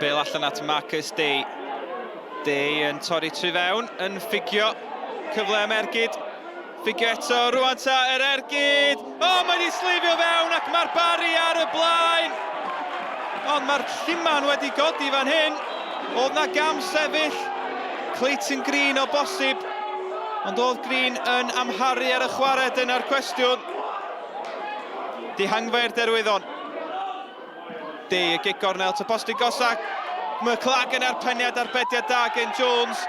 bêl allan at Marcus Day. Day yn torri trwy fewn, yn ffugio. Cyfle am ergyd. Ffugio eto, rwan ta, yr ergyd! O, oh, mae wedi sleifio fewn ac mae'r Barri ar y blaen! Ond mae'r lluman wedi godi fan hyn. Oedd na gam sefyll. Clayton Green o bosib. Ond oedd Green yn amharu ar y chwarae, dyna'r cwestiwn. Dihangfa i'r Derwyddon. Day, y gic gornel, to postyn gosa. McLagan a'r peniad arbediad da gen Jones.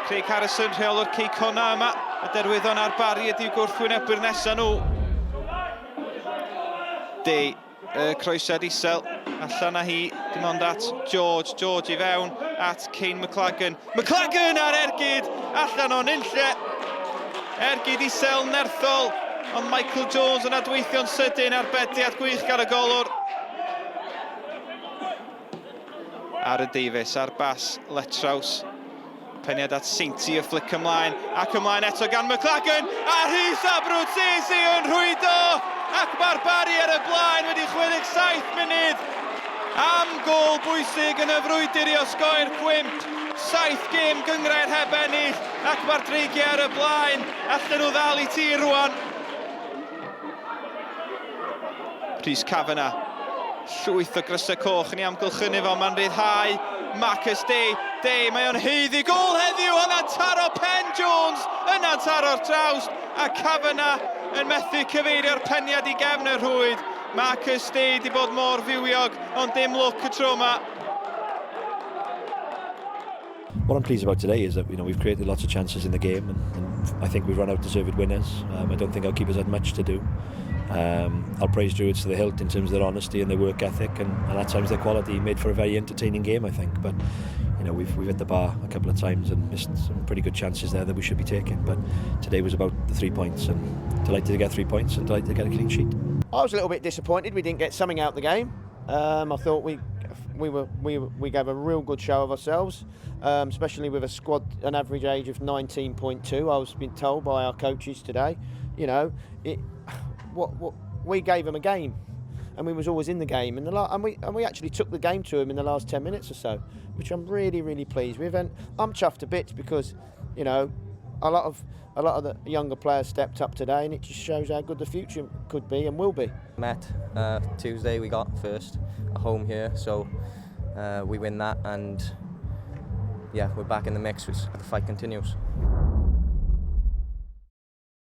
Craig Harrison, rheolwr Cei Connah yma. Y Derwyddon a'r Barri ydyw gwrthwynebwyr nesaf nhw. Day, y croesiad isel, allan â hi, dim ond at George. George i fewn at Kane McLagan. McLagan ar ergyd, allan o'n unlle. Ergyd isel, nerthol, ond Michael Jones yn adweithio'n sydyn, arbediad gwych gan y golwr. Aaron Davies ar bas Letraws. Peniad at Seinti, y fflic ymlaen, ac ymlaen eto gan McLagan, a Rhys Abruzzese yn rhwydo, ac mae'r Barri ar y blaen wedi 67 munud am gôl bwysig yn y frwydr i osgoi'r cwymp. 7 gêm gynghrair heb ennill, ac mae'r Dreigiau ar y blaen, allan nhw ddal i tir rwan. Rhys Kavanagh, llwyth o grysau coch yn ei amgylchynu fo, mae'n rhyddhau Marcus Day. Day, mae o'n haeddu gôl heddiw, yna'n taro pen Jones, yna'n taro'r trawst, a Kavanagh yn methu cyfeirio'r peniad i gefn y rhwyd. Marcus Day di bod mor fywiog, ond dim lwc y tro yma. What I'm pleased about today is that we've created lots of chances in the game, and I think we've run out deserved winners. I don't think our keepers had much to do. I'll praise Druids to the hilt in terms of their honesty and their work ethic, and at times their quality made for a very entertaining game, I think. But we've hit the bar a couple of times and missed some pretty good chances there that we should be taking. But today was about the 3 points, and delighted to get 3 points and delighted to get a clean sheet. I was a little bit disappointed we didn't get something out of the game. I thought we gave a real good show of ourselves, especially with a squad an average age of 19.2. I was being told by our coaches today, we gave them a game, and we was always in the game, and we actually took the game to them in the last 10 minutes or so, which I'm really, really pleased with, and I'm chuffed to bits because a lot of the younger players stepped up today, and it just shows how good the future could be and will be. Met Tuesday, we got first at home here, so we win that, and we're back in the mix. The fight continues.